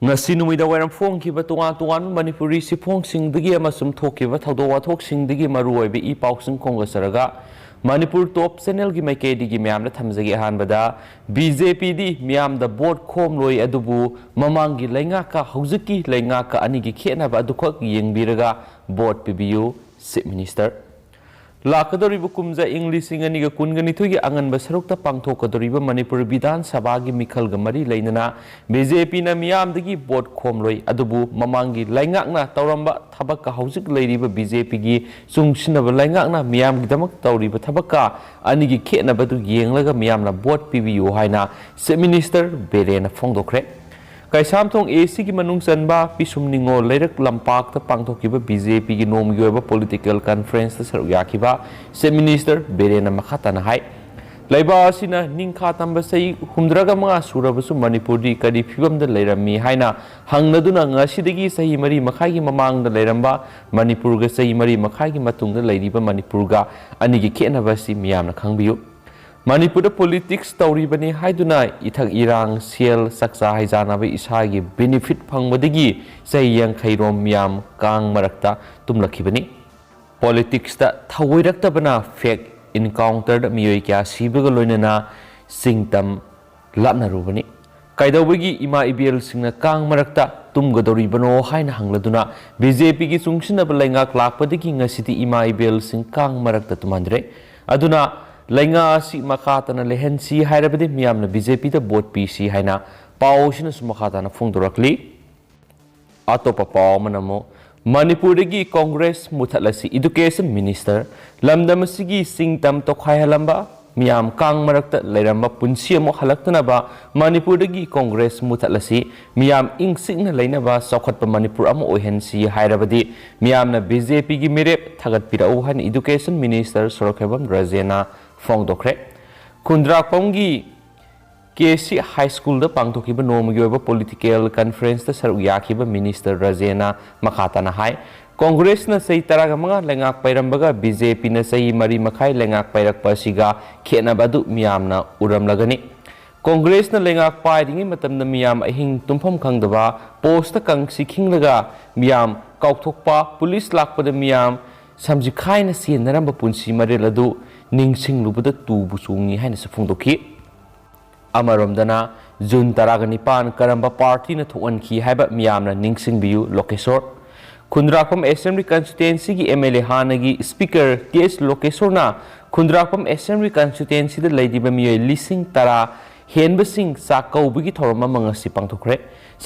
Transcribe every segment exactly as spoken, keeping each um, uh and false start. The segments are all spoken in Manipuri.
ꯉꯁꯤ ꯅꯨꯃꯤꯗꯥꯡ ꯋꯥꯏꯔꯝ ꯐꯣꯡꯈꯤꯕ ꯇꯣꯉꯥꯟ ꯇꯣꯉꯥꯟꯕ ꯃꯅꯤꯄꯨꯔꯤ ꯁꯤꯐꯣꯡꯁꯤꯡꯗꯒꯤ ꯑꯃꯁꯨꯡ ꯊꯣꯛꯈꯤꯕ ꯊꯧꯗꯣꯛ ꯋꯥꯊꯣꯛꯁꯤꯡꯗꯒꯤ ꯃꯔꯨꯑꯣꯏꯕ ꯏ ꯄꯥꯎꯁꯤꯡ ꯈꯣꯝꯒꯠꯆꯔꯒ, ꯃꯅꯤꯄꯨꯔ ꯇꯣꯞ ꯆꯦꯅꯦꯜꯒꯤ ꯃꯥꯏꯀꯩꯗꯒꯤ ꯃꯌꯥꯝꯗ ꯊꯝꯖꯒꯦ꯫ ꯑꯍꯥꯟꯕꯗ, ꯕꯤ ꯖꯦ ꯄꯤꯗꯤ ꯃꯤꯌꯥꯝꯗ ꯚꯣꯠ ꯈꯣꯝꯂꯣꯏ, ꯑꯗꯨꯕꯨ ꯃꯃꯥꯡꯒꯤ ꯂꯩꯉꯥꯛꯀ ꯍꯧꯖꯤꯛꯀꯤ ꯂꯩꯉꯥꯛꯀ ꯑꯅꯤꯒꯤ ꯈꯦꯠꯅꯕ ꯑꯗꯨꯈꯛ ꯌꯦꯡꯕꯤꯔꯒ ꯚꯣꯠ ꯄꯤꯕꯤꯌꯨ, ꯆꯤꯐ ꯃꯤꯅꯤꯁꯇꯔ꯫ ꯂꯥꯛꯀꯗꯧꯔꯤꯕ ꯀꯨꯝꯖꯥ ꯏꯪ ꯂꯤꯁꯤꯡ ꯑꯅꯤꯒ ꯀꯨꯟꯒ ꯅꯤꯊꯣꯏꯒꯤ ꯑꯉꯟꯕ ꯁꯔꯨꯛꯇ ꯄꯥꯡꯊꯣꯛꯀꯗꯧꯔꯤꯕ ꯃꯅꯤꯄꯨꯔ ꯕꯤꯙꯥꯟ ꯁꯚꯥꯒꯤ ꯃꯤꯈꯜꯒ ꯃꯔꯤ ꯂꯩꯅꯅ ꯕꯤ ꯖꯦ ꯄꯤꯅ ꯃꯤꯌꯥꯝꯗꯒꯤ ꯚꯣꯠ ꯈꯣꯝꯂꯣꯏ, ꯑꯗꯨꯕꯨ ꯃꯃꯥꯡꯒꯤ ꯂꯩꯉꯥꯛꯅ ꯇꯧꯔꯝꯕ ꯊꯕꯛꯀ ꯍꯧꯖꯤꯛ ꯂꯩꯔꯤꯕ ꯕꯤ ꯖꯦ ꯄꯤꯒꯤ ꯆꯨꯡꯁꯤꯟꯅꯕ ꯂꯩꯉꯥꯛꯅ ꯃꯤꯌꯥꯝꯒꯤꯗꯃꯛ ꯇꯧꯔꯤꯕ ꯊꯕꯛꯀ ꯑꯅꯤꯒꯤ ꯈꯦꯠꯅꯕꯗꯨ ꯌꯦꯡꯂꯒ ꯃꯤꯌꯥꯝꯅ ꯚꯣꯠ ꯄꯤꯕꯤꯌꯨ ꯍꯥꯏꯅ ꯆꯤꯐ ꯃꯤꯅꯤꯁꯇꯔ ꯕꯤꯔꯦꯟꯅ ꯐꯣꯡꯗꯣꯛꯈ꯭ꯔꯦ꯫ ꯀꯩꯁꯥꯝꯊꯣꯡ ꯑꯦ ꯁꯤꯒꯤ ꯃꯅꯨꯡ ꯆꯟꯕ ꯄꯤꯁꯨꯝ ꯅꯤꯉꯣꯜ ꯂꯩꯔꯛ ꯂꯝꯄꯥꯛꯇ ꯄꯥꯡꯊꯣꯛꯈꯤꯕ ꯕꯤ ꯖꯦ ꯄꯤꯒꯤ ꯅꯣꯡꯃꯒꯤ ꯑꯣꯏꯕ ꯄꯣꯂꯤꯇꯤꯀꯦꯜ ꯀꯟꯐꯔꯦꯟꯁꯇ ꯁꯔꯨꯛ ꯌꯥꯈꯤꯕ ꯆꯤꯐ ꯃꯤꯅꯤꯁꯇꯔ ꯕꯤꯔꯦꯟꯅ ꯃꯈꯥ ꯇꯥꯅ ꯍꯥꯏ, ꯂꯩꯕꯥꯛ ꯑꯁꯤꯅ ꯅꯤꯡꯈꯥ ꯇꯝꯕ ꯆꯍꯤ ꯍꯨꯝꯗ꯭ꯔꯥꯒ ꯃꯉꯥ ꯁꯨꯔꯕꯁꯨ ꯃꯅꯤꯄꯨꯔꯗꯤ ꯀꯔꯤ ꯐꯤꯕꯝꯗ ꯂꯩꯔꯝꯃꯤ ꯍꯥꯏꯅ ꯍꯪꯅꯗꯨꯅ, ꯉꯁꯤꯗꯒꯤ ꯆꯍꯤ ꯃꯔꯤ ꯃꯈꯥꯏꯒꯤ ꯃꯃꯥꯡꯗ ꯂꯩꯔꯝꯕ ꯃꯅꯤꯄꯨꯔꯒ ꯆꯍꯤ ꯃꯔꯤ ꯃꯈꯥꯏꯒꯤ ꯃꯇꯨꯡꯗ ꯂꯩꯔꯤꯕ ꯃꯅꯤꯄꯨꯔꯒ ꯑꯅꯤꯒꯤ ꯈꯦꯠꯅꯕ ꯑꯁꯤ ꯃꯤꯌꯥꯝꯅ ꯈꯪꯕꯤꯌꯨ꯫ ꯃꯅꯤꯄꯨꯔꯗ ꯄꯣꯂꯤꯇꯤꯛꯁ ꯇꯧꯔꯤꯕꯅꯤ ꯍꯥꯏꯗꯨꯅ ꯏꯊꯛ ꯏꯔꯥꯡ, ꯁꯦꯜ, ꯆꯥꯛꯆꯥ ꯍꯩꯖꯥꯟꯅꯕ, ꯏꯁꯥꯒꯤ ꯕꯦꯅꯤꯐꯤꯠ ꯐꯪꯕꯗꯒꯤ ꯆꯍꯤ ꯌꯥꯡꯈꯩ ꯔꯣꯝ ꯃꯤꯌꯥꯝ ꯀꯥꯡ ꯃꯔꯛꯇ ꯇꯨꯝꯂꯛꯈꯤꯕꯅꯤ꯫ ꯄꯣꯂꯤꯇꯤꯛꯁꯇ ꯊꯧꯑꯣꯏꯔꯛꯇꯕꯅ ꯐꯦꯛ ꯏꯟꯀꯥꯎꯟꯇꯔꯗ ꯃꯤꯑꯣꯏ ꯀꯌꯥ ꯁꯤꯕꯒ ꯂꯣꯏꯅꯅ ꯆꯤꯡꯇꯝ ꯂꯥꯞꯅꯔꯨꯕꯅꯤ꯫ ꯀꯩꯗꯧꯕꯒꯤ ꯏꯃꯥ ꯏꯕꯦꯜꯁꯤꯡꯅ ꯀꯥꯡ ꯃꯔꯛꯇ ꯇꯨꯝꯒꯗꯧꯔꯤꯕꯅꯣ ꯍꯥꯏꯅ ꯍꯪꯂꯗꯨꯅ, ꯕꯤ ꯖꯦ ꯄꯤꯒꯤ ꯆꯨꯡꯁꯤꯟꯅꯕ ꯂꯩꯉꯥꯛ ꯂꯥꯛꯄꯗꯒꯤ ꯉꯁꯤꯗꯤ ꯏꯃꯥ ꯏꯕꯦꯜꯁꯤꯡ ꯀꯥꯡ ꯃꯔꯛꯇ ꯇꯨꯝꯍꯟꯗ꯭ꯔꯦ꯫ ꯑꯗꯨꯅ ꯂꯩꯉꯥꯛ ꯑꯁꯤ ꯃꯈꯥ ꯇꯥꯅ ꯂꯩꯍꯟꯁꯤ ꯍꯥꯏꯔꯕꯗꯤ ꯃꯤꯌꯥꯝꯅ ꯕꯤ ꯖꯦ ꯄꯤꯗ ꯚꯣꯠ ꯄꯤꯁꯤ ꯍꯥꯏꯅ ꯄꯥꯎ ꯑꯁꯤꯅꯁꯨ ꯃꯈꯥ ꯇꯥꯅ ꯐꯣꯡꯗꯣꯔꯛꯂꯤ꯫ ꯑꯇꯣꯞꯄ ꯄꯥꯎ ꯑꯃꯅ ꯑꯃꯨꯛ, ꯃꯅꯤꯄꯨꯔꯗꯒꯤ ꯀꯣꯡꯒ꯭ꯔꯦꯁ ꯃꯨꯊꯠꯂꯁꯤ꯫ ꯏꯗꯨꯀꯦꯁꯟ ꯃꯤꯅꯤꯁꯇꯔ, ꯂꯝꯗꯝ ꯑꯁꯤꯒꯤ ꯆꯤꯡ ꯇꯝ ꯇꯣꯈꯥꯏꯍꯜꯂꯝꯕ, ꯃꯤꯌꯥꯝ ꯀꯥꯡ ꯃꯔꯛꯇ ꯂꯩꯔꯝꯕ ꯄꯨꯟꯁꯤ ꯑꯃꯨꯛ ꯍꯜꯂꯛꯇꯅꯕ ꯃꯅꯤꯄꯨꯔꯗꯒꯤ ꯀꯣꯡꯒ꯭ꯔꯦꯁ ꯃꯨꯊꯠꯂꯁꯤ, ꯃꯤꯌꯥꯝ ꯏꯪ ꯆꯤꯛꯅ ꯂꯩꯅꯕ ꯆꯥꯎꯈꯠꯄ ꯃꯅꯤꯄꯨꯔ ꯑꯃ ꯑꯣꯏꯍꯟꯁꯤ ꯍꯥꯏꯔꯕꯗꯤ ꯃꯤꯌꯥꯝꯅ ꯕꯤ ꯖꯦ ꯄꯤꯒꯤ ꯃꯤꯔꯦꯞ ꯊꯥꯒꯠꯄꯤꯔꯛꯎ ꯍꯥꯏꯅ ꯏꯗꯨꯀꯦꯁꯟ ꯃꯤꯅꯤꯁꯇꯔ ꯁꯣꯔꯣꯛꯈꯦꯕꯝ ꯔꯥꯖꯦꯅ ꯐꯣꯡꯗꯣꯛꯈ꯭ꯔꯦ꯫ ꯈꯨꯟꯗ꯭ꯔꯥꯛꯄꯝꯒꯤ ꯀꯦ ꯁꯤ ꯍꯥꯏ ꯁ꯭ꯀꯨꯜꯗ ꯄꯥꯡꯊꯣꯛꯈꯤꯕ ꯅꯣꯡꯃꯒꯤ ꯑꯣꯏꯕ ꯄꯣꯂꯤꯇꯤꯀꯦꯜ ꯀꯟꯐꯔꯦꯟꯁꯇ ꯁꯔꯨꯛ ꯌꯥꯈꯤꯕ ꯃꯤꯅꯤꯁꯇꯔ ꯔꯥꯖꯦꯅ ꯃꯈꯥ ꯇꯥꯅ ꯍꯥꯏ, ꯀꯣꯡꯒ꯭ꯔꯦꯁꯅ ꯆꯍꯤ ꯇꯔꯥꯒ ꯃꯉꯥ ꯂꯩꯉꯥꯛ ꯄꯥꯏꯔꯝꯕꯒ ꯕꯤ ꯖꯦ ꯄꯤꯅ ꯆꯍꯤ ꯃꯔꯤ ꯃꯈꯥꯏ ꯂꯩꯉꯥꯛ ꯄꯥꯏꯔꯛꯄ ꯑꯁꯤꯒ ꯈꯦꯠꯅꯕ ꯑꯗꯨ ꯃꯤꯌꯥꯝꯅ ꯎꯔꯝꯂꯒꯅꯤ꯫ ꯀꯣꯡꯒ꯭ꯔꯦꯁꯅ ꯂꯩꯉꯥꯛ ꯄꯥꯏꯔꯤꯉꯩ ꯃꯇꯝꯗ ꯃꯤꯌꯥꯝ ꯑꯍꯤꯡ ꯇꯨꯝꯐꯝ ꯈꯪꯗꯕ, ꯄꯣꯁꯇ ꯀꯪꯁꯤ ꯈꯤꯡꯂꯒ ꯃꯤꯌꯥꯝ ꯀꯥꯎꯊꯣꯛꯄ, ꯄꯨꯂꯤꯁ ꯂꯥꯛꯄꯗ ꯃꯤꯌꯥꯝ ꯁꯝꯖꯤꯈꯥꯏꯅ ꯆꯦꯟꯅꯔꯝꯕ ꯄꯨꯟꯁꯤ ꯃꯔꯦꯜ ꯑꯗꯨ ꯅꯤꯡꯁꯤꯡꯂꯨꯕꯗ ꯇꯨꯕꯨ ꯆꯣꯡꯏ ꯍꯥꯏꯅꯁꯨ ꯐꯣꯡꯗꯣꯛꯈꯤ꯫ ꯑꯃꯔꯣꯝꯗꯅ, ꯖꯨꯟ ꯇꯔꯥꯒ ꯅꯤꯄꯥꯟ ꯀꯔꯝꯕ ꯄꯥꯔꯇꯤꯅ ꯊꯣꯛꯍꯟꯈꯤ ꯍꯥꯏꯕ ꯃꯤꯌꯥꯝꯅ ꯅꯤꯡꯁꯤꯡꯕꯤꯌꯨ꯫ ꯂꯣꯀꯦꯁꯣꯔ꯫ ꯈꯨꯟꯗ꯭ꯔꯥꯛꯄꯝ ꯑꯦꯁꯦꯝꯕ꯭ꯂꯤ ꯀꯟꯁꯇꯤꯇ꯭ꯋꯦꯟꯁꯤꯒꯤ ꯑꯦꯝ ꯑꯦꯜ ꯑꯦ ꯍꯥꯟꯅꯒꯤ ꯁ꯭ꯄꯤꯀꯔ ꯇꯤ ꯑꯦꯁ ꯂꯣꯀꯦꯁꯣꯔꯅ ꯈꯨꯟꯗ꯭ꯔꯥꯛꯄꯝ ꯑꯦꯁꯦꯝꯕ꯭ꯂꯤ ꯀꯟꯁꯇꯤꯇ꯭ꯋꯦꯟꯁꯤꯗ ꯂꯩꯔꯤꯕ ꯃꯤꯑꯣꯏ ꯂꯤꯁꯤꯡ ꯇꯔꯥ ꯍꯦꯟꯕꯁꯤꯡ ꯆꯥꯛ ꯀꯧꯕꯒꯤ ꯊꯧꯔꯝ ꯑꯃ ꯉꯁꯤ ꯄꯥꯡꯊꯣꯛꯈ꯭ꯔꯦ꯫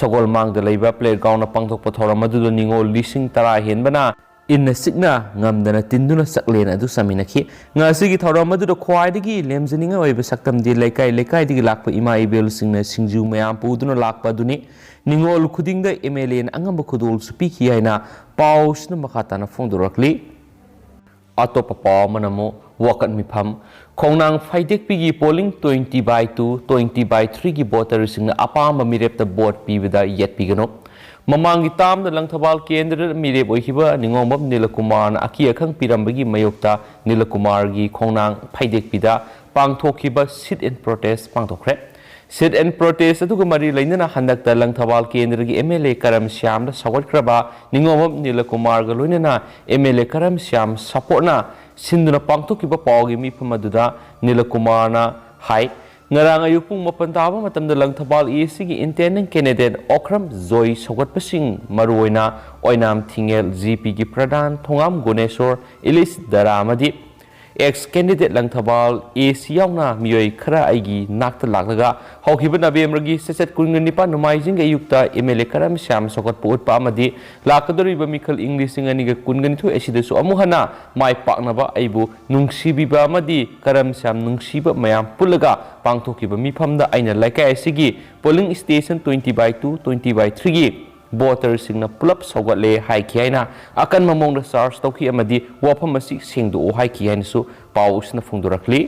ꯁꯒꯣꯜꯃꯥꯡꯗ ꯂꯩꯕ ꯄ꯭ꯂꯦꯒ꯭ꯔꯥꯎꯟꯗ ꯄꯥꯡꯊꯣꯛꯄ ꯊꯧꯔꯝ ꯑꯗꯨꯗ ꯅꯤꯉꯣꯜ ꯂꯤꯁꯤꯡ ꯇꯔꯥ ꯍꯦꯟꯕꯅ ꯏꯟꯅ ꯆꯤꯛꯅ ꯉꯝꯗꯅ ꯇꯤꯟꯗꯨꯅ ꯆꯥꯛꯂꯦꯟ ꯑꯗꯨ ꯆꯥꯃꯤꯟꯅꯈꯤ꯫ ꯉꯁꯤꯒꯤ ꯊꯧꯔꯝ ꯑꯗꯨꯗ ꯈ꯭ꯋꯥꯏꯗꯒꯤ ꯂꯦꯝꯖꯅꯤꯡꯉꯥꯏ ꯑꯣꯏꯕ ꯁꯛꯇꯝꯗꯤ ꯂꯩꯀꯥꯏ ꯂꯩꯀꯥꯏꯗꯒꯤ ꯂꯥꯛꯄ ꯏꯃꯥ ꯏꯕꯦꯜꯁꯤꯡꯅ ꯁꯤꯡꯖꯨ ꯃꯌꯥꯝ ꯄꯨꯗꯨꯅ ꯂꯥꯛꯄ ꯑꯗꯨꯅꯤ꯫ ꯅꯤꯉꯣꯜ ꯈꯨꯗꯤꯡꯗ ꯑꯦꯝ ꯑꯦꯜ ꯑꯦꯅ ꯑꯉꯝꯕ ꯈꯨꯗꯣꯜꯁꯨ ꯄꯤꯈꯤ ꯍꯥꯏꯅ ꯄꯥꯎꯁꯤꯅ ꯃꯈꯥ ꯇꯥꯅ ꯐꯣꯡꯗꯣꯔꯛꯂꯤ꯫ ꯑꯇꯣꯞꯄ ꯄꯥꯎ ꯑꯃꯅ ꯑꯃꯨꯛ ꯋꯥꯀꯠ ꯃꯤꯐꯝ꯫ ꯈꯣꯡꯅꯥꯡ ꯐꯩꯗꯦꯛꯄꯤꯒꯤ polling twenty by two, twenty by three ꯒꯤ voterꯁꯤꯡꯅ ꯑꯄꯥꯝꯕ ꯃꯤꯔꯦꯞꯇ vote ꯄꯤꯕꯗ ꯌꯦꯠꯄꯤꯒꯅꯨ꯫ ꯃꯃꯥꯡꯒꯤ termꯗ ꯂꯪꯊꯕꯥꯜ ꯀꯦꯟꯗ꯭ꯔꯗ ꯃꯤꯔꯦꯞ ꯑꯣꯏꯈꯤꯕ ꯅꯤꯉꯣꯝꯕꯝ ꯅꯤꯂꯀꯨꯃꯥꯔꯅ ꯑꯀꯤ ꯑꯈꯪ ꯄꯤꯔꯝꯕꯒꯤ ꯃꯥꯌꯣꯛꯇ ꯅꯤꯂꯀꯨꯃꯥꯔꯒꯤ ꯈꯣꯡꯅꯥꯡ ꯐꯩꯗꯦꯛꯄꯤꯗ ꯄꯥꯡꯊꯣꯛꯈꯤꯕ sit-in protest ꯄꯥꯡꯊꯣꯛꯈ꯭ꯔꯦ꯫ Sit-in protest ꯑꯗꯨꯒ ꯃꯔꯤ ꯂꯩꯅꯅ ꯍꯟꯗꯛꯇ ꯂꯪꯊꯕꯥꯜ ꯀꯦꯟꯗ꯭ꯔꯒꯤ ꯑꯦꯝ ꯑꯦꯜ ꯑꯦ ꯀꯔꯝ ꯁ꯭ꯌꯥꯝꯗ ꯁꯧꯒꯠꯈ꯭ꯔꯕ ꯅꯤꯉꯣꯝꯕꯝ ꯅꯤꯂꯀꯨꯃꯥꯔꯒ ꯂꯣꯏꯅꯅ ꯑꯦꯝ ꯑꯦꯜ ꯑꯦ ꯀꯔꯝ ꯁ꯭ꯌꯥꯝ supportꯅ ꯁꯤꯟꯗꯨꯅ ꯄꯥꯡꯊꯣꯛꯈꯤꯕ ꯄꯥꯎꯒꯤ ꯃꯤꯐꯝ ꯑꯗꯨꯗ ꯅꯤꯂꯀꯨꯃꯥꯔꯅ ꯍꯥꯏ, ꯉꯔꯥꯡ ꯑꯌꯨꯛ ꯄꯨꯡ ꯃꯥꯄꯟ ꯇꯥꯕ ꯃꯇꯝꯗ ꯂꯪꯊꯕꯥꯜ ꯑꯦ ꯁꯤꯒꯤ intending candidate ꯑꯣꯈ꯭ꯔꯝ ꯖꯣꯏ ꯁꯧꯒꯠꯄꯁꯤꯡ, ꯃꯔꯨꯑꯣꯏꯅ ꯑꯣꯏꯅꯥꯝ ꯊꯤꯡꯉꯦꯜ ꯖꯤ ꯄꯤꯒꯤ ꯄ꯭ꯔꯙꯥꯟ ꯊꯣꯉꯥꯝ ꯒꯨꯅꯦꯁꯣꯔ, ꯏꯂꯤꯁ ꯗꯔꯥ ꯑꯃꯗꯤ ex candidate ꯂꯪꯊꯕꯥꯜ ꯑꯦ ꯁꯤ ꯌꯥꯎꯅ ꯃꯤꯑꯣꯏ ꯈꯔ ꯑꯩꯒꯤ ꯅꯥꯛꯇ ꯂꯥꯛꯂꯒ ꯍꯧꯈꯤꯕ ꯅꯕꯦꯝꯕꯔꯒꯤ ꯆꯩꯆꯠ ꯀꯨꯟꯒ ꯅꯤꯄꯥꯟ ꯅꯣꯡꯃꯥꯏꯖꯤꯡꯒꯤ ꯑꯌꯨꯛꯇ ꯑꯦꯝ ꯑꯦꯜ ꯑꯦ ꯀꯔꯝ ꯁ꯭ꯌꯥꯝ ꯁꯧꯒꯠꯄ ꯎꯠꯄ ꯑꯃꯗꯤ ꯂꯥꯛꯀꯗꯧꯔꯤꯕ ꯃꯤꯈꯜ ꯏꯪ ꯂꯤꯁꯤꯡ ꯑꯅꯤꯒ ꯀꯨꯟꯒ ꯅꯤꯊꯣꯏ ꯑꯁꯤꯗꯁꯨ ꯑꯃꯨꯛ ꯍꯟꯅ ꯃꯥꯏ ꯄꯥꯛꯅꯕ ꯑꯩꯕꯨ ꯅꯨꯡꯁꯤꯕꯤꯕ ꯑꯃꯗꯤ ꯀꯔꯝ ꯁ꯭ꯌꯥꯝ ꯅꯨꯡꯁꯤꯕ ꯃꯌꯥꯝ ꯄꯨꯜꯂꯒ ꯄꯥꯡꯊꯣꯛꯈꯤꯕ ꯃꯤꯐꯝꯗ ꯑꯩꯅ ꯂꯩꯀꯥꯏ ꯑꯁꯤꯒꯤ polling station twenty by two, twenty by three ꯒꯤ voterꯁꯤꯡꯅ ꯄꯨꯂꯞ ꯁꯧꯒꯠꯂꯦ ꯍꯥꯏꯈꯤ ꯍꯥꯏꯅ ꯑꯀꯟꯕ ꯃꯑꯣꯡꯗ charge ꯇꯧꯈꯤ ꯑꯃꯗꯤ ꯋꯥꯐꯝ ꯑꯁꯤ ꯁꯦꯡꯗꯣꯛꯎ ꯍꯥꯏꯈꯤ ꯍꯥꯏꯅꯁꯨ ꯄꯥꯎ ꯑꯁꯤꯅ ꯐꯣꯡꯗꯣꯔꯛꯂꯤ꯫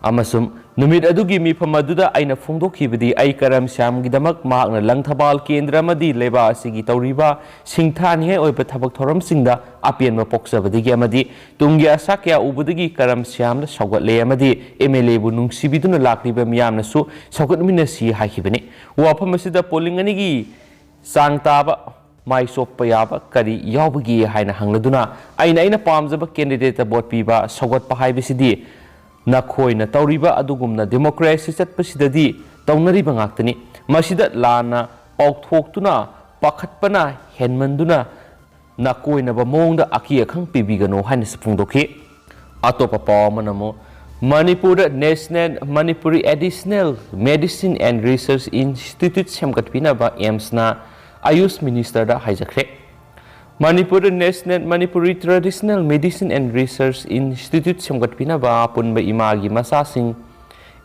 ꯑꯃꯁꯨꯡ ꯅꯨꯃꯤꯠ ꯑꯗꯨꯒꯤ ꯃꯤꯐꯝ ꯑꯗꯨꯗ ꯑꯩꯅ ꯐꯣꯡꯗꯣꯛꯈꯤꯕꯗꯤ, ꯑꯩ ꯀꯔꯝ ꯁ꯭ꯌꯥꯝꯒꯤꯗꯃꯛ ꯃꯍꯥꯛꯅ ꯂꯪꯊꯕꯥꯜ ꯀꯦꯟꯗ꯭ꯔ ꯑꯃꯗꯤ ꯂꯩꯕꯥꯛ ꯑꯁꯤꯒꯤ ꯇꯧꯔꯤꯕ ꯁꯤꯡꯊꯥꯅꯤꯡꯉꯥꯏ ꯑꯣꯏꯕ ꯊꯕꯛ ꯊꯧꯔꯝꯁꯤꯡꯗ ꯑꯄꯦꯟꯕ ꯄꯣꯛꯆꯕꯗꯒꯤ ꯑꯃꯗꯤ ꯇꯨꯡꯒꯤ ꯑꯁꯥ ꯀꯌꯥ ꯎꯕꯗꯒꯤ ꯀꯔꯝ ꯁ꯭ꯌꯥꯝꯗ ꯁꯧꯒꯠꯂꯦ ꯑꯃꯗꯤ ꯑꯦꯝ ꯑꯦꯜ ꯑꯦꯕꯨ ꯅꯨꯡꯁꯤꯕꯤꯗꯨꯅ ꯂꯥꯛꯂꯤꯕ ꯃꯤꯌꯥꯝꯅꯁꯨ ꯁꯧꯒꯠꯃꯤꯟꯅꯁꯤ ꯍꯥꯏꯈꯤꯕꯅꯤ꯫ ꯋꯥꯐꯝ ꯑꯁꯤꯗ ꯄꯣꯂꯤꯡ ꯑꯅꯤꯒꯤ ꯆꯥꯡ ꯇꯥꯕ ꯃꯥꯏ ꯆꯣꯞꯄ ꯌꯥꯕ ꯀꯔꯤ ꯌꯥꯎꯕꯒꯦ ꯍꯥꯏꯅ ꯍꯪꯂꯗꯨꯅ, ꯑꯩꯅ ꯑꯩꯅ ꯄꯥꯝꯖꯕ ꯀꯦꯟꯗꯤꯗꯦꯠꯇ ꯚꯣꯠ ꯄꯤꯕ ꯁꯧꯒꯠꯄ ꯍꯥꯏꯕꯁꯤꯗꯤ ꯅꯈꯣꯏꯅ ꯇꯧꯔꯤꯕ ꯑꯗꯨꯒꯨꯝꯅ ꯗꯦꯃꯣꯀ꯭ꯔꯦꯁꯤ ꯆꯠꯄꯁꯤꯗꯗꯤ ꯇꯧꯅꯔꯤꯕ ꯉꯥꯛꯇꯅꯤ꯫ ꯃꯁꯤꯗ ꯂꯥꯟꯅ ꯄꯥꯎꯊꯣꯛꯇꯨꯅ ꯄꯥꯈꯠꯄꯅ ꯍꯦꯟꯃꯟꯗꯨꯅ ꯅꯀꯣꯏꯅꯕ ꯃꯑꯣꯡꯗ ꯑꯀꯤ ꯑꯈꯪ ꯄꯤꯕꯤꯒꯅꯨ ꯍꯥꯏꯅꯁꯨ ꯐꯣꯡꯗꯣꯛꯈꯤ꯫ ꯑꯇꯣꯞꯄ ꯄꯥꯎ ꯑꯃꯅ ꯑꯃꯨꯛ ꯃꯅꯤꯄꯨꯔꯗ National Manipuri Additional Medicine and Research Institute ꯁꯦꯝꯒꯠꯄꯤꯅꯕ ꯑꯦꯝꯁꯅ ꯑꯌꯨꯁ ꯃꯤꯅꯤꯁꯇꯔꯗ ꯍꯥꯏꯖꯈ꯭ꯔꯦ꯫ ꯃꯅꯤꯄꯨꯔꯗ National Manipuri Traditional Medicine and Research Institute ꯁꯦꯝꯒꯠꯄꯤꯅꯕ ꯑꯄꯨꯟꯕ ꯏꯃꯥꯒꯤ ꯃꯆꯥꯁꯤꯡ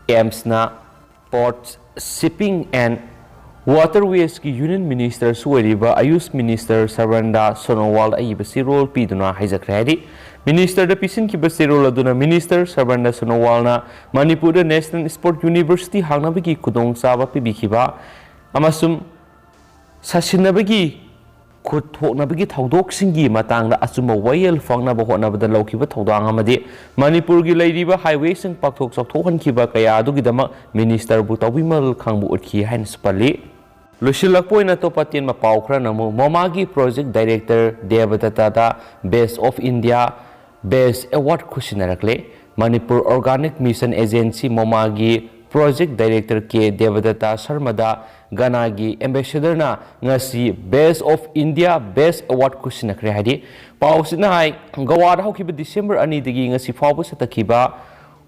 ꯑꯦꯝꯁꯅ Ports, Shipping and Waterwaysꯀꯤ Union Ministerꯁꯨ ꯑꯣꯏꯔꯤꯕ ꯑꯌꯨꯁ ꯃꯤꯅꯤꯁꯇꯔ ꯁꯔꯕꯥꯅꯟꯗ ꯁꯣꯅꯣꯋꯥꯜ ꯑꯏꯕ ꯆꯦꯔꯣꯜ ꯄꯤꯗꯨꯅ ꯍꯥꯏꯖꯈ꯭ꯔꯦ ꯍꯥꯏꯗꯤ, ꯃꯤꯅꯤꯁꯇꯔꯗ ꯄꯤꯁꯤꯟꯈꯤꯕ ꯆꯦꯔꯣꯜ ꯑꯗꯨꯅ ꯃꯤꯅꯤꯁꯇꯔ ꯁꯔꯕꯥꯅꯟꯗ ꯁꯣꯅꯣꯋꯥꯜꯅ ꯃꯅꯤꯄꯨꯔꯗ National Sport University ꯍꯥꯡꯅꯕꯒꯤ ꯈꯨꯗꯣꯡꯆꯥꯕ ꯄꯤꯕꯤꯈꯤꯕ ꯑꯃꯁꯨꯡ ꯁꯥꯁꯤꯟꯅꯕꯒꯤ ꯈꯨꯠ ꯊꯣꯛꯅꯕꯒꯤ ꯊꯧꯗꯣꯛꯁꯤꯡꯒꯤ ꯃꯇꯥꯡꯗ ꯑꯆꯨꯝꯕ ꯋꯥꯌꯦꯜ ꯐꯪꯅꯕ ꯍꯣꯠꯅꯕꯗ ꯂꯧꯈꯤꯕ ꯊꯧꯗꯥꯡ ꯑꯃꯗꯤ ꯃꯅꯤꯄꯨꯔꯒꯤ ꯂꯩꯔꯤꯕ highwayꯁꯤꯡ ꯄꯥꯛꯊꯣꯛ ꯆꯥꯎꯊꯣꯛꯍꯟꯈꯤꯕ ꯀꯌꯥ ꯑꯗꯨꯒꯤꯗꯃꯛ ꯃꯤꯅꯤꯁꯇꯔꯕꯨ ꯇꯧꯕꯤꯃꯜ ꯈꯪꯕ ꯎꯠꯈꯤ ꯍꯥꯏꯅꯁꯨ ꯄꯜꯂꯤ꯫ ꯂꯣꯏꯁꯤꯜꯂꯛꯄ ꯑꯣꯏꯅ ꯑꯇꯣꯞꯄ ꯑꯇꯦꯟꯕ ꯄꯥꯎ ꯈꯔꯅ ꯑꯃꯨꯛ ꯃꯣꯃꯥꯒꯤ project director ꯗꯦꯕꯗꯠꯇꯗ Best of India Best Award ꯈꯨꯠꯁꯤꯟꯅꯔꯛꯂꯦ꯫ Manipur Organic Mission Agency ꯃꯣꯃꯥꯒꯤ project director ꯀꯦ ꯗꯦꯕꯗꯠꯇ ꯁꯔꯃꯗ ꯘꯅꯥꯒꯤ ambassadorꯅ ꯉꯁꯤ Best of India Best Award ꯈꯨꯠꯁꯤꯟꯅꯈ꯭ꯔꯦ ꯍꯥꯏꯗꯤ, ꯄꯥꯎꯁꯤꯅ ꯍꯥꯏ, ꯒꯋꯥꯗ ꯍꯧꯈꯤꯕ ꯗꯤꯁꯦꯝꯕꯔ ꯑꯅꯤꯗꯒꯤ ꯉꯁꯤ ꯐꯥꯎꯕ ꯆꯠꯊꯈꯤꯕ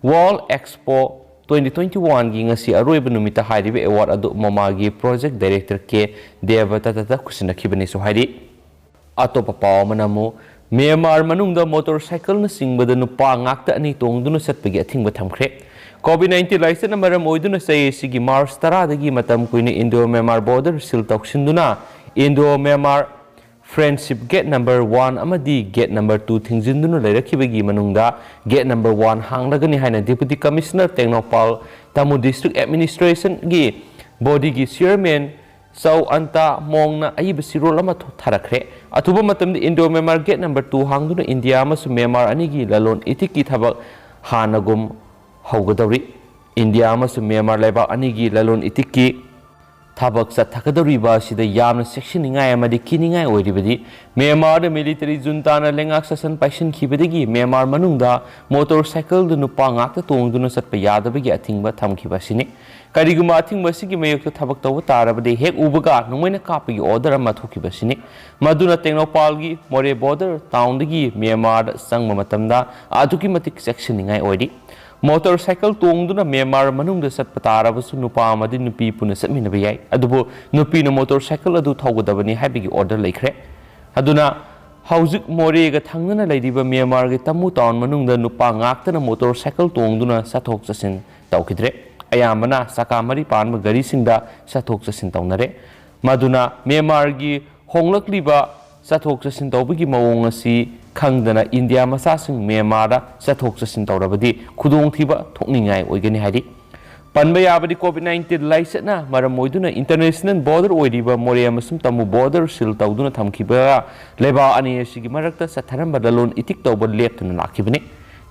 World Expo twenty twenty oneꯒꯤ ꯉꯁꯤ ꯑꯔꯣꯏꯕ ꯅꯨꯃꯤꯠꯇ ꯍꯥꯏꯔꯤꯕ award ꯑꯗꯨ ꯃꯣꯃꯥꯒꯤ project director ꯀꯦ ꯗꯦꯕꯗꯠꯇꯗ ꯈꯨꯠꯁꯤꯟꯅꯈꯤꯕꯅꯤꯁꯨ ꯍꯥꯏꯔꯤ꯫ ꯑꯇꯣꯞꯄ ꯄꯥꯎ ꯑꯃꯅ ꯑꯃꯨꯛ ꯃ꯭ꯌꯥꯟꯃꯥꯔ ꯃꯅꯨꯡꯗ motorcycleꯅꯆꯤꯡꯕꯗ ꯅꯨꯄꯥ ꯉꯥꯛꯇ ꯑꯅꯤ ꯇꯣꯡꯗꯨꯅ ꯆꯠꯄꯒꯤ ꯑꯊꯤꯡꯕ ꯊꯝꯈ꯭ꯔꯦ꯫ COVID nineteen ꯂꯥꯏꯆꯠꯅ ꯃꯔꯝ ꯑꯣꯏꯗꯨꯅ ꯆꯍꯤ ꯑꯁꯤꯒꯤ ꯃꯥꯔꯆ ꯇꯔꯥꯗꯒꯤ ꯃꯇꯝ ꯀꯨꯏꯅ ꯏꯟꯗꯣ ꯃ꯭ꯌꯥꯟꯃꯥꯔ border seal ꯇꯧꯁꯤꯟꯗꯨꯅ Indo Myanmar Friendship Gate number one ꯑꯃꯗꯤ Gate number two ꯊꯤꯡꯖꯤꯟꯗꯨꯅ ꯂꯩꯔꯛꯈꯤꯕꯒꯤ ꯃꯅꯨꯡꯗ Gate number one ꯍꯥꯡꯂꯒꯅꯤ ꯍꯥꯏꯅ Deputy Commissioner Tengnoupal Tamu District Administration ꯒꯤ body ꯒꯤ Chairman ꯆꯧ ꯑꯟꯇꯥ ꯃꯣꯡꯅ ꯑꯏꯕ ꯆꯦꯔꯣꯜ ꯑꯃ ꯊꯣ-, ꯊꯥꯔꯛꯈ꯭ꯔꯦ꯫ ꯑꯊꯨꯕ ꯃꯇꯝꯗ Indo Myanmar Gate number two ꯍꯥꯡꯗꯨꯅ ꯏꯟꯗꯤꯌꯥ ꯑꯃꯁꯨꯡ ꯃ꯭ꯌꯥꯟꯃꯥꯔ ꯑꯅꯤꯒꯤ ꯂꯂꯣꯟ ꯏꯇꯤꯛꯀꯤ ꯊꯕꯛ ꯍꯥꯟꯅꯒꯨꯝ ꯍꯧꯒꯗꯧꯔꯤ꯫ ꯏꯟꯗꯤꯌꯥ ꯑꯃꯁꯨꯡ ꯃ꯭ꯌꯥꯟꯃꯥꯔ ꯂꯩꯕꯥꯛ ꯑꯅꯤꯒꯤ ꯂꯂꯣꯟ ꯏꯇꯤꯛꯀꯤ ꯊꯕꯛ ꯆꯠꯊꯒꯗꯧꯔꯤꯕ ꯑꯁꯤꯗ ꯌꯥꯝꯅ ꯆꯦꯛꯁꯤꯟꯅꯤꯡꯉꯥꯏ ꯑꯃꯗꯤ ꯀꯤꯅꯤꯡꯉꯥꯏ ꯑꯣꯏꯔꯤꯕꯗꯤ ꯃ꯭ꯌꯥꯟꯃꯥꯔꯗ military junta ꯅ ꯂꯩꯉꯥꯛ ꯁꯥꯁꯟ ꯄꯥꯏꯁꯤꯟꯈꯤꯕꯗꯒꯤ ꯃ꯭ꯌꯥꯟꯃꯥꯔ ꯃꯅꯨꯡꯗ motorcycle ꯗ ꯅꯨꯄꯥ ꯉꯥꯛꯇ ꯇꯣꯡꯗꯨꯅ ꯆꯠꯄ ꯌꯥꯗꯕꯒꯤ ꯑꯊꯤꯡꯕ ꯊꯝꯈꯤꯕ ꯑꯁꯤꯅꯤ꯫ ꯀꯔꯤꯒꯨꯝꯕ ꯑꯊꯤꯡꯕ ꯑꯁꯤꯒꯤ ꯃꯥꯌꯣꯛꯇ ꯊꯕꯛ ꯇꯧꯕ ꯇꯥꯔꯕꯗꯤ ꯍꯦꯛ ꯎꯕꯒ ꯅꯣꯡꯃꯩꯅ ꯀꯥꯞꯄꯒꯤ order ꯑꯃ ꯊꯣꯛꯈꯤꯕ ꯑꯁꯤꯅꯤ꯫ ꯃꯗꯨꯅ ꯇꯦꯡꯅꯧꯄꯥꯜꯒꯤ ꯃꯣꯔꯦ border town ꯗꯒꯤ ꯃ꯭ꯌꯥꯟꯃꯥꯔꯗ ꯆꯪꯕ ꯃꯇꯝꯗ ꯑꯗꯨꯛꯀꯤ ꯃꯇꯤꯛ ꯆꯦꯛꯁꯤꯟꯅꯤꯡꯉꯥꯏ ꯑꯣꯏꯔꯤ꯫ Motorcycle ꯇꯣꯡꯗꯨꯅ ꯃ꯭ꯌꯥꯟꯃꯥꯔ ꯃꯅꯨꯡꯗ ꯆꯠꯄ ꯇꯥꯔꯕꯁꯨ ꯅꯨꯄꯥ ꯑꯃꯗꯤ ꯅꯨꯄꯤ ꯄꯨꯟꯅ ꯆꯠꯃꯤꯟꯅꯕ ꯌꯥꯏ꯫ ꯑꯗꯨꯕꯨ ꯅꯨꯄꯤꯅ motorcycle ꯑꯗꯨ ꯊꯧꯒꯗꯕꯅꯤ ꯍꯥꯏꯕꯒꯤ order ꯂꯩꯈ꯭ꯔꯦ꯫ ꯑꯗꯨꯅ ꯍꯧꯖꯤꯛ ꯃꯣꯔꯦꯒ ꯊꯪꯅꯅ ꯂꯩꯔꯤꯕ ꯃ꯭ꯌꯥꯟꯃꯥꯔꯒꯤ ꯇꯥꯃꯨ town ꯃꯅꯨꯡꯗ ꯅꯨꯄꯥ ꯉꯥꯛꯇꯅ motorcycle ꯇꯣꯡꯗꯨꯅ ꯆꯠꯊꯣꯛ ꯆꯠꯁꯤꯟ ꯇꯧꯈꯤꯗ꯭ꯔꯦ꯫ ꯑꯌꯥꯝꯕꯅ ꯆꯀꯥ ꯃꯔꯤ ꯄꯥꯟꯕ ꯒꯥꯔꯤꯁꯤꯡꯗ ꯆꯠꯊꯣꯛ ꯆꯠꯁꯤꯟ ꯇꯧꯅꯔꯦ꯫ ꯃꯗꯨꯅ ꯃ꯭ꯌꯥꯟꯃꯥꯔꯒꯤ ꯍꯣꯡꯂꯛꯂꯤꯕ ꯆꯠꯊꯣꯛ ꯆꯠꯁꯤꯟ ꯇꯧꯕꯒꯤ ꯃꯑꯣꯡ ꯑꯁꯤ ꯈꯪꯗꯅ ꯏꯟꯗꯤꯌꯥ ꯃꯆꯥꯁꯤꯡ ꯃ꯭ꯌꯥꯟꯃꯥꯔꯗ ꯆꯠꯊꯣꯛ ꯆꯠꯁꯤꯟ ꯇꯧꯔꯕꯗꯤ ꯈꯨꯗꯣꯡꯊꯤꯕ ꯊꯣꯛꯅꯤꯡꯉꯥꯏ ꯑꯣꯏꯒꯅꯤ ꯍꯥꯏꯔꯤ꯫ ꯄꯟꯕ ꯌꯥꯕꯗꯤ COVID nineteen ꯂꯥꯏꯆꯠꯅ ꯃꯔꯝ ꯑꯣꯏꯗꯨꯅ international border ꯑꯣꯏꯔꯤꯕ ꯃꯣꯔꯦ ꯑꯃꯁꯨꯡ ꯇꯥꯃꯨ border seal ꯇꯧꯗꯨꯅ ꯊꯝꯈꯤꯕ ꯂꯩꯕꯥꯛ ꯑꯅꯤ ꯑꯁꯤꯒꯤ ꯃꯔꯛꯇ ꯆꯠꯊꯔꯝꯕ ꯂꯂꯣꯟ ꯏꯇꯤꯛ ꯇꯧꯕ ꯂꯦꯞꯇꯨꯅ ꯂꯥꯛꯈꯤꯕꯅꯤ꯫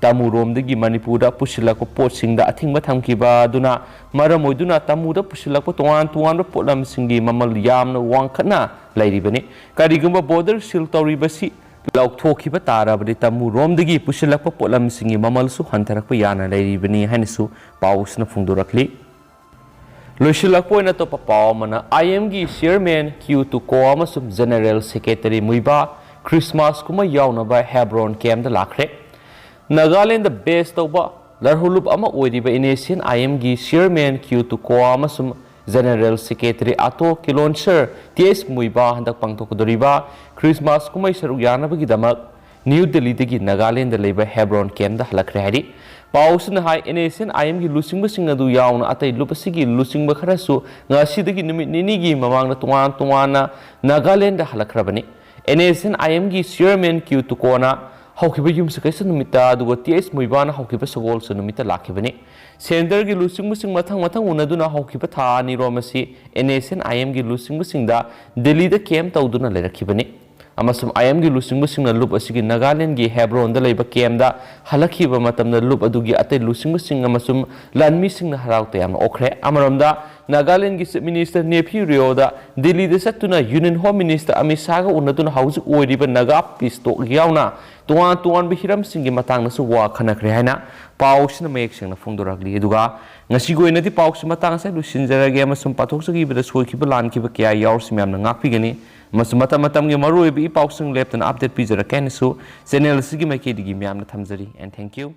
ꯇꯥꯃꯨꯔꯣꯝꯗꯒꯤ ꯃꯅꯤꯄꯨꯔꯗ ꯄꯨꯁꯤꯜꯂꯛꯄ ꯄꯣꯠꯁꯤꯡꯗ ꯑꯊꯤꯡꯕ ꯊꯝꯈꯤꯕ ꯑꯗꯨꯅ ꯃꯔꯝ ꯑꯣꯏꯗꯨꯅ ꯇꯥꯃꯨꯗ ꯄꯨꯁꯤꯜꯂꯛꯄ ꯇꯣꯉꯥꯟ ꯇꯣꯉꯥꯟꯕ ꯄꯣꯠꯂꯝꯁꯤꯡꯒꯤ ꯃꯃꯜ ꯌꯥꯝꯅ ꯋꯥꯡꯈꯠꯅ ꯂꯩꯔꯤꯕꯅꯤ꯫ ꯀꯔꯤꯒꯨꯝꯕ border seal ꯇꯧꯔꯤꯕꯁꯤ ꯂꯧꯊꯣꯛꯈꯤꯕ ꯇꯥꯔꯕꯗꯤ ꯇꯥꯃꯨꯔꯣꯝꯗꯒꯤ ꯄꯨꯁꯤꯜꯂꯛꯄ ꯄꯣꯠꯂꯝꯁꯤꯡꯒꯤ ꯃꯃꯜꯁꯨ ꯍꯟꯊꯔꯛꯄ ꯌꯥꯅ ꯂꯩꯔꯤꯕꯅꯤ ꯍꯥꯏꯅꯁꯨ ꯄꯥꯎꯁꯤꯅ ꯐꯣꯡꯗꯣꯔꯛꯂꯤ꯫ ꯂꯣꯏꯁꯤꯜꯂꯛꯄ ꯑꯣꯏꯅ ꯑꯇꯣꯞꯄ ꯄꯥꯎ ꯑꯃꯅ, IM ꯒꯤ Chairman ꯀ꯭ꯌꯨ ꯇꯨꯀꯣ ꯑꯃꯁꯨꯡ General Secretary ꯃꯨꯏꯕꯥ Christmas ꯀꯨꯝꯍꯩ ꯌꯥꯎꯅꯕ ꯍꯦꯕ꯭ꯔꯣꯟ camp ꯇ ꯂꯥꯛꯈ꯭ꯔꯦ꯫ ꯅꯥꯒꯥꯂꯦꯟꯗ base ꯇꯧꯕ ꯂꯔꯍꯨꯂꯨꯞ ꯑꯃ ꯑꯣꯏꯔꯤꯕ NSCN IM ꯒꯤ Chairman ꯀ꯭ꯌꯨ ꯇꯨꯀꯣ ꯑꯃꯁꯨꯡ General Secretary ꯑꯇꯣ ꯀꯤꯂꯣꯟꯁꯔ ꯇꯤ ꯑꯦꯁ ꯃꯨꯏꯕꯥ ꯍꯟꯗꯛ ꯄꯥꯡꯊꯣꯛꯀꯗꯧꯔꯤꯕ Christmas ꯀꯨꯝꯍꯩ ꯁꯔꯨꯛ ꯌꯥꯅꯕꯒꯤꯗꯃꯛ ꯅ꯭ꯌꯨ ꯗꯦꯜꯂꯤꯗꯒꯤ ꯅꯥꯒꯥꯂꯦꯟꯗ ꯂꯩꯕ ꯍꯦꯕ꯭ꯔꯣꯟ camp ꯇ ꯍꯜꯂꯛꯈ꯭ꯔꯦ ꯍꯥꯏꯔꯤ꯫ ꯄꯥꯎ ꯑꯁꯤꯅ ꯍꯥꯏ, NSCN IM ꯒꯤ ꯂꯨꯆꯤꯡꯕꯁꯤꯡ ꯑꯗꯨ ꯌꯥꯎꯅ ꯑꯇꯩ ꯂꯨꯞ ꯑꯁꯤꯒꯤ ꯂꯨꯆꯤꯡꯕ ꯈꯔꯁꯨ ꯉꯁꯤꯗꯒꯤ ꯅꯨꯃꯤꯠ ꯅꯤꯅꯤꯒꯤ ꯃꯃꯥꯡꯗ ꯇꯣꯉꯥꯟ ꯇꯣꯉꯥꯟꯅ ꯅꯥꯒꯥꯂꯦꯟꯗ ꯍꯜꯂꯛꯈ꯭ꯔꯕꯅꯤ꯫ NSCN-IMꯒꯤ chairman Q ꯇꯨꯀꯣꯅ ꯍꯧꯈꯤꯕ ꯌꯨꯝꯁꯀꯩꯁ ꯅꯨꯃꯤꯠꯇ, ꯑꯗꯨꯒ T H ꯃꯨꯏꯕꯥꯅ ꯍꯧꯈꯤꯕ ꯁꯒꯣꯜꯁꯦꯜ ꯅꯨꯃꯤꯠꯇ ꯂꯥꯛꯈꯤꯕꯅꯤ꯫ Centreꯒꯤ ꯂꯨꯆꯤꯡꯕꯁꯤꯡ ꯃꯊꯪ ꯃꯊꯪ ꯎꯅꯗꯨꯅ ꯍꯧꯈꯤꯕ ꯊꯥ ꯑꯅꯤꯔꯣꯝ ꯑꯁꯤ NSCN-IMꯒꯤ ꯂꯨꯆꯤꯡꯕꯁꯤꯡꯗ ꯗꯦꯜꯂꯤꯗ camp ꯇꯧꯗꯨꯅ ꯂꯩꯔꯛꯈꯤꯕꯅꯤ꯫ ꯑꯃꯁꯨꯡ IMꯒꯤ ꯂꯨꯆꯤꯡꯕꯁꯤꯡꯅ ꯂꯨꯞ ꯑꯁꯤꯒꯤ ꯅꯥꯒꯥꯂꯦꯟꯗꯒꯤ ꯍꯦꯕ꯭ꯔꯣꯟꯗ ꯂꯩꯕ campꯗ ꯍꯜꯂꯛꯈꯤꯕ ꯃꯇꯝꯗ ꯂꯨꯞ ꯑꯗꯨꯒꯤ ꯑꯇꯩ ꯂꯨꯆꯤꯡꯕꯁꯤꯡ ꯑꯃꯁꯨꯡ ꯂꯥꯟꯃꯤꯁꯤꯡꯅ ꯍꯔꯥꯎ ꯇꯌꯥꯝꯅ ꯑꯣꯛꯈ꯭ꯔꯦ꯫ ꯑꯃꯔꯣꯝꯗ, ꯅꯥꯒꯥꯂꯦꯟꯒꯤ Chief Minister Neiphiu Rioꯗ ꯗꯤꯜꯂꯤꯗ ꯆꯠꯇꯨꯅ Union Home Minister ꯑꯃꯤꯠ ꯁꯥꯍꯒ ꯎꯅꯗꯨꯅ ꯍꯧꯖꯤꯛ ꯑꯣꯏꯔꯤꯕ ꯅꯥꯒꯥ peace talk ꯌꯥꯎꯅ ꯇꯣꯉꯥꯟ ꯇꯣꯉꯥꯟꯕ ꯍꯤꯔꯝꯁꯤꯡꯒꯤ ꯃꯇꯥꯡꯗꯁꯨ ꯋꯥ ꯈꯟꯅꯈ꯭ꯔꯦ ꯍꯥꯏꯅ ꯄꯥꯎꯁꯤꯅ ꯃꯌꯦꯛ ꯁꯦꯡꯅ ꯐꯣꯡꯗꯣꯔꯛꯂꯤ꯫ ꯑꯗꯨꯒ ꯉꯁꯤꯒꯤ ꯑꯣꯏꯅꯗꯤ ꯄꯥꯎꯁꯤ ꯃꯇꯥꯡ ꯑꯁꯤꯗ ꯂꯣꯏꯁꯤꯟꯖꯔꯒꯦ, ꯑꯃꯁꯨꯡ ꯄꯥꯊꯣꯛꯆꯈꯤꯕꯗ ꯁꯣꯏꯈꯤꯕ ꯂꯥꯟꯈꯤꯕ ꯀꯌꯥ ꯌꯥꯎꯔꯁꯨ ꯃꯌꯥꯝꯅ ꯉꯥꯛꯄꯤꯒꯅꯤ, ꯑꯃꯁꯨꯡ ꯃꯇꯝ ꯃꯇꯝꯒꯤ ꯃꯔꯨꯑꯣꯏꯕ ꯏ ꯄꯥꯎꯁꯤꯡ ꯂꯦꯞꯇꯅ update ꯄꯤꯖꯔꯛꯀꯦ ꯍꯥꯏꯅꯁꯨ channel ꯑꯁꯤꯒꯤ ꯃꯥꯏꯀꯩꯗꯒꯤ ꯃꯌꯥꯝꯅ ꯊꯝꯖꯔꯤ꯫ And thank you꯫